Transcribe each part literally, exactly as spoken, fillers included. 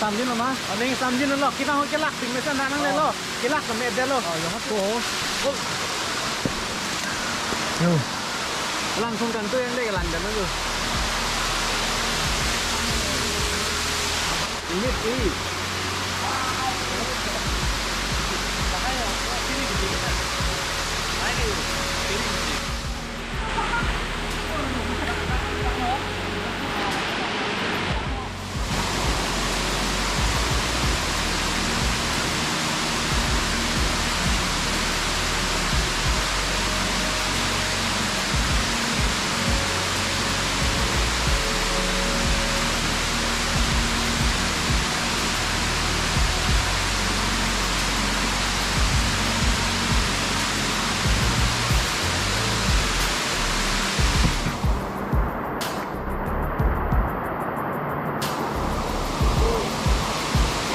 Samjin lo ma? Aning samjin lo. Kita ho kelak sing mesen nanang le lo. Kelak ke me de lo. Oh, yo. Oh. Yo. Langsung kan tu yang dek lang dan tu. Ini sih.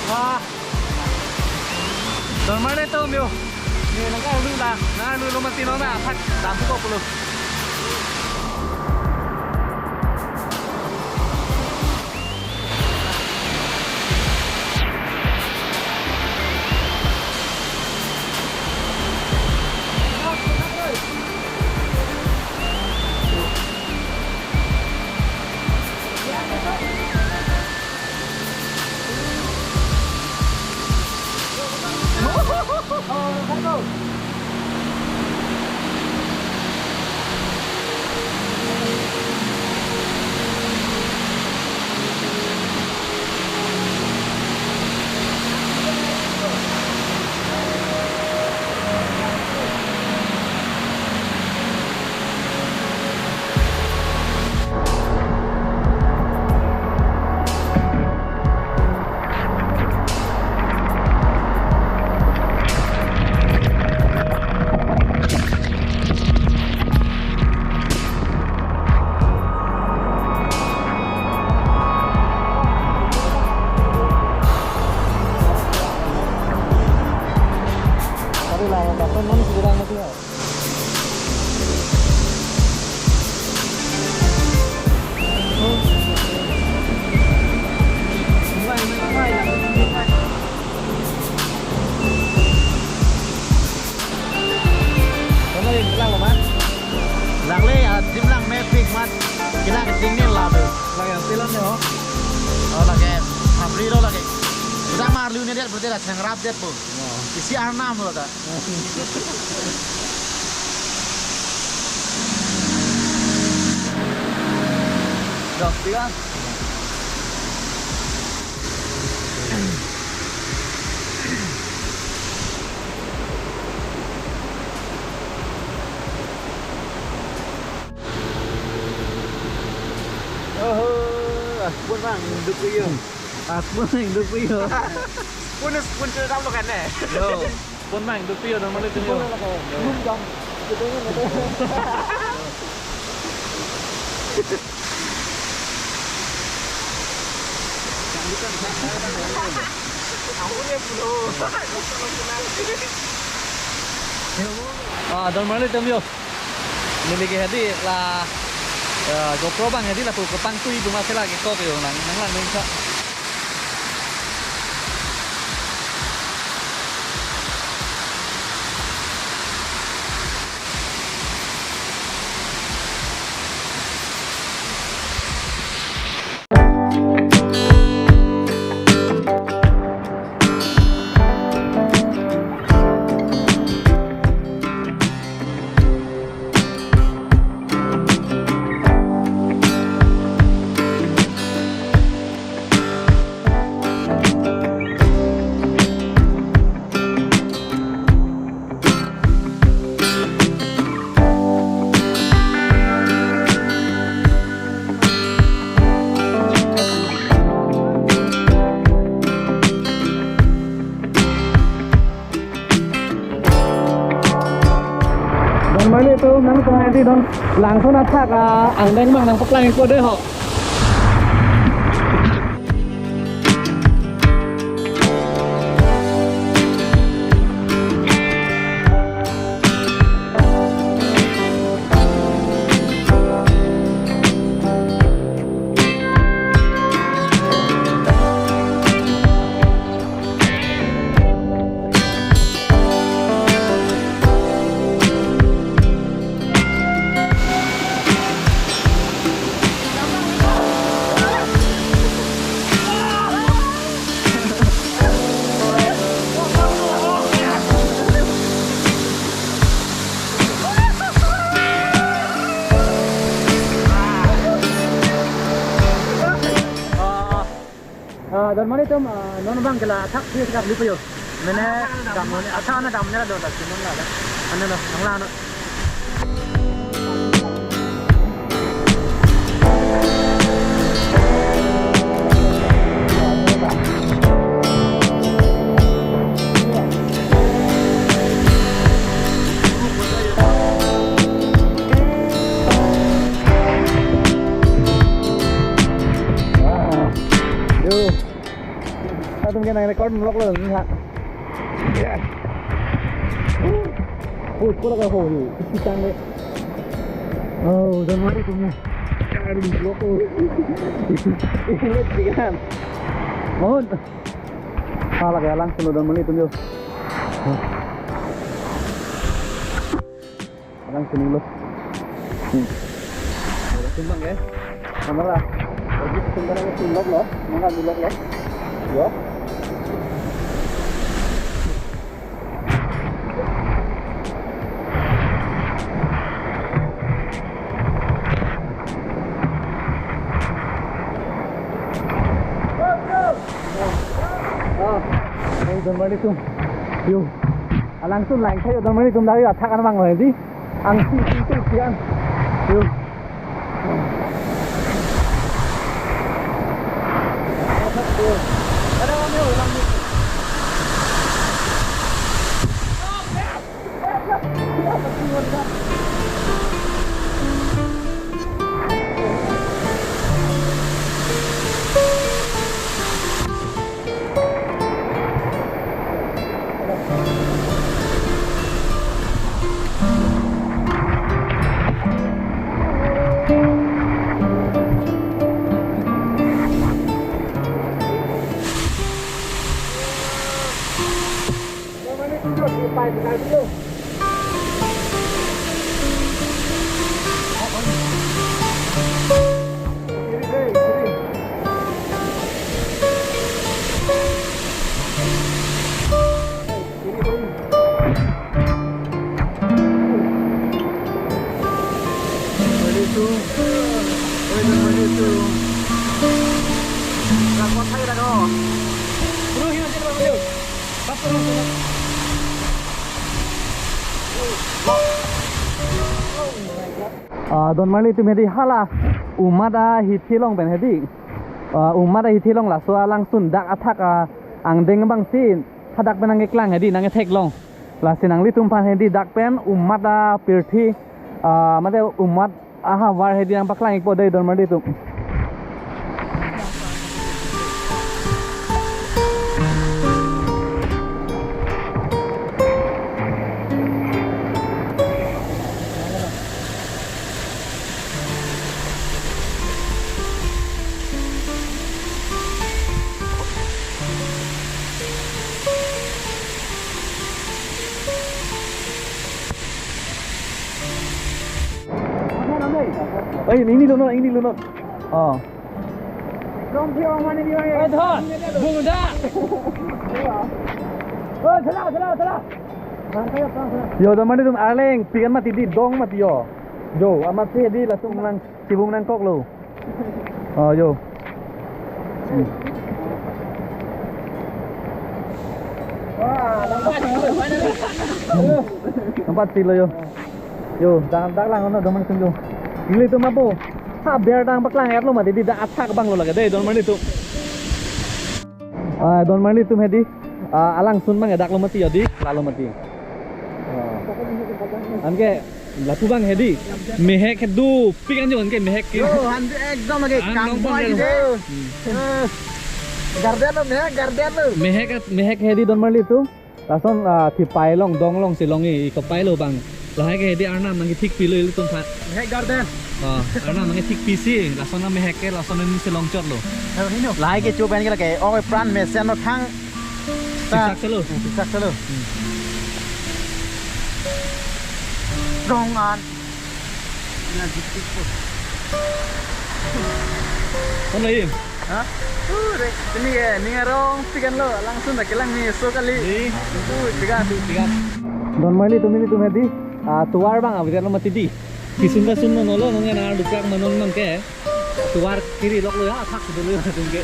Ah. Don marli atum yo. Ne nangkarlu la, nangkarlu lo mati nona, thak, dam ko pulo. Kemarin bilang lo, Mas? Lang le, ah, dim lang mepik, Mas. Kita ke tinggi lah tu. Lagi yang pilon deh, oh. Oh, lagi. Hapri lo lagi. Kita marlu ni dia berarti dah sengrap dia tu. Oh. Isi arnam lo dah. Dah, tiga. Oh, ah, pun bang, duk iyo. Ah, pun bang, duk iyo. Pun, pun cerita lo kan eh? Yo. Pon mang, duk piyo, don marli atum yo. Pon mang, duk piyo. Ah, don marli atum yo. Neli ke hedi la, eh, GoPro bang hedi lapu kepangtui duma sela ke kok yo nang, nanglang nangsa. Don marli atum, nang tong edi don langson athak, ah, angdeng bang nangpaklang ikpo dei ho. Don marli atum, ah, non abang ke la athak si athak lipo yo. Mane dam mane athak na dam ne la do la si non la la. Ano lo, ang la ano. Yo. Latum ke nang record vlog lo ni ha. Ya. Uh, pura ka ho ni. Isi tang le. Oh, don marli atum ya. Karu vlog lo. Ini tigan. Mohon. Salah ya, langsung don marli atum yo. Langsung lo. Hmm. Sumbang ya. Kamera. Lagi sumbang, lagi sumbang lo. Mangga dulu lo. Yo. Ah, ini don marli atum. Yo. Alangsun lang kayo don marli atum, dari athak an abang lo di. Ang si si si si an. Yo. Ah, don marli atum hedi hala Ummat ahithi along pen hedi. Ah, Ummat ahithi along laso alangsun dak athak, ah, angdeng abang si hadak pen nangkeklang hedi, nangkethek long. Lasi nanglitum aphan hedi dak pen Ummat apirthe, ah, mate Ummat ahavar hedi nangpaklang ikpo dei don marli atum. Oi, ini dulu, ini dulu. Oh. Oi, Dhon. Bung da. Oi, thala, thala, thala. Yo, don marli atum, arleng, pikan mati di dong mati yo. Yo, amat si di langsung nang, si bung nangkok lo. Oh, yo. Hmm. Nampat si lo yo. Yo, dak, dak lang ono don marli atum yo. Nelitum apo. Ha, ber dang paklang etlo mati di dak athak abang lo lake dei don marli atum. Ah, don marli atum hedi. Ah, alangsun abang dak lo mati yo di, lalo mati. Ah. Anke lapu abang hedi. Mehek ke dopik anjo anke mehek ke. Yo, han ekdom lake. Ang long pang lagi dei. Hmm. Eh, garden lo, mehek garden lo. Mehek, mehek hedi don marli atum. Lason, ah, thipai long, dong long si long-e, ikopai lo abang. Lahai ke hedi arnam nangkethikpi lo ilitum aphan. Mehek garden. Oh, arnam nangkethikpi si, lason na mehek ke, lason na si longchot lo. Lahai ke chup pen ke lake, oh, pran mesen lo thang. Siksak selo. Hmm, siksak selo. Hmm. Dong an. Ano yun? Ha? Uh, re, ini ya, ini arong, tigan lo, langsung dak kelang ni, so kali. Di? Itu, tiga, tiga. Don marli atum, nelitum hedi, ah, tovar abang, ah, biar lo mati di. Kisun ta sun non lo, nongen ar dukrak manon nang ke. Tovar kiri lok lo ya, thak dulu ya, tungke.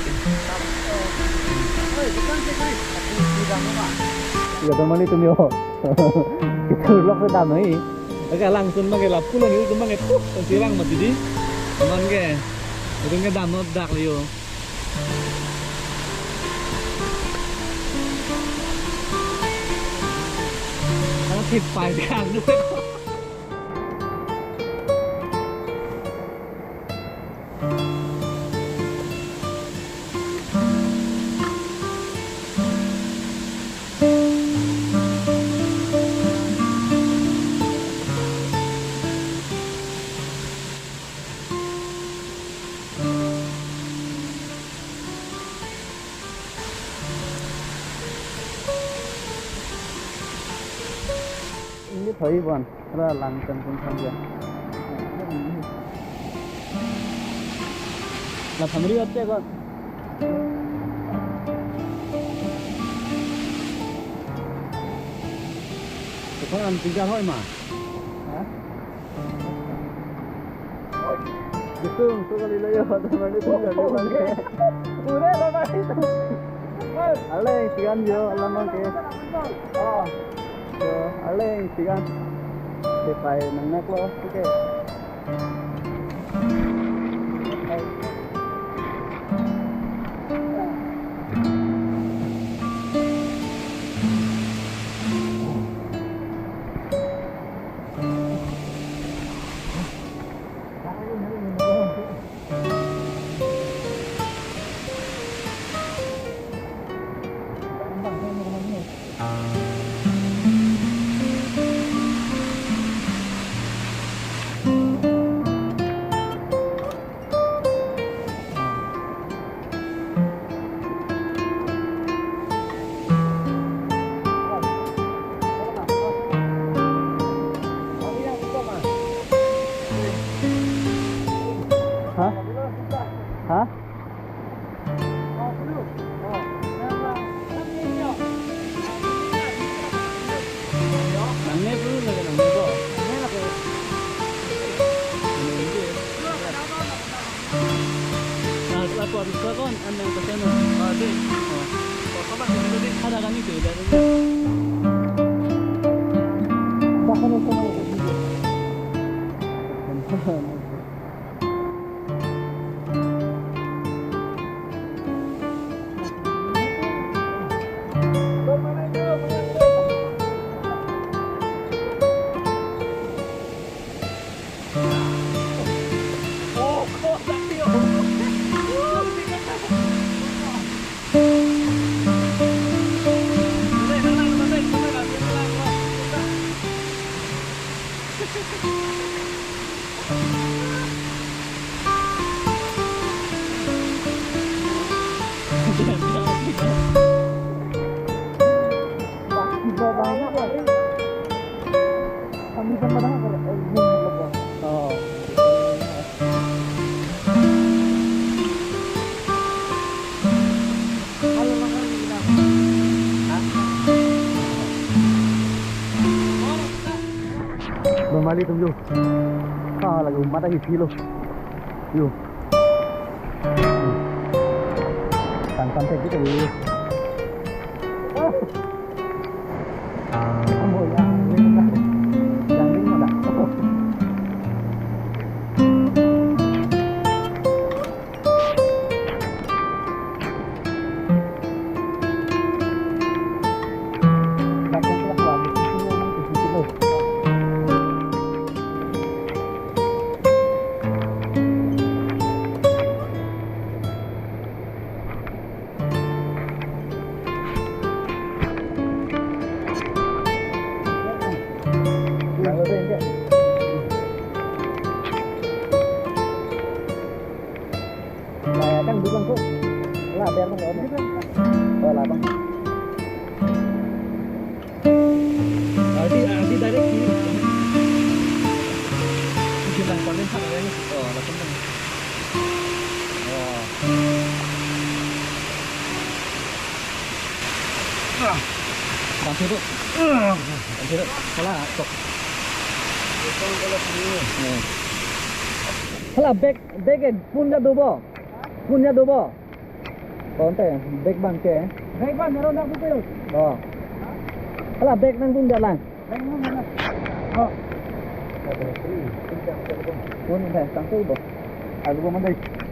Ya, teman itu mio. Kita vlog sedang nih. Oke, langsung pakai lapu lagi itu pakai puh, sirang mati di. Teman ke. Itu ke dam not dak liu. Kalau tip pai kan. Ini thoi bon, ra lang kan kun tham ya. La family atte kon. Kon an tiga hoi ma. Ha? Gitu, so kali lo yo, teman itu kali lo. Udah, udah, udah. Aleng, sigan yo, lamang ke. Oh. So, aleng, sigan. Sipai nangnak lo, oke. Hah? Hah? Nang ne dulu lagi, nang ne dulu. Nang ne dulu. Nah, lapu habis ko kon, an nang kesen. Oh, deh. Oh. Kok kapan sih dulu, deh? Ada kan itu, dari. Normally tum yo. Ka lagu mata hi philo. Yo. Tan tan tek gitu yo. Lah, kan dulu ko. Lah, biar ko. Oh, lah, bang. Adi, adi direct kiri. Kita paling hak ya. Oh, lah, teman. Oh. Tang sirut. Tang sirut. Hala, tok. Hala, bag, bag, eh, phone ja dobo. Phone ja dobo. Konte, bag bang ke. Bag ban, meron dak putih. Oh. Ala bag nangdun dak lang. Bag nangdun dak lang. Oh. Pon dei, tangte bo. Alu bo man dei.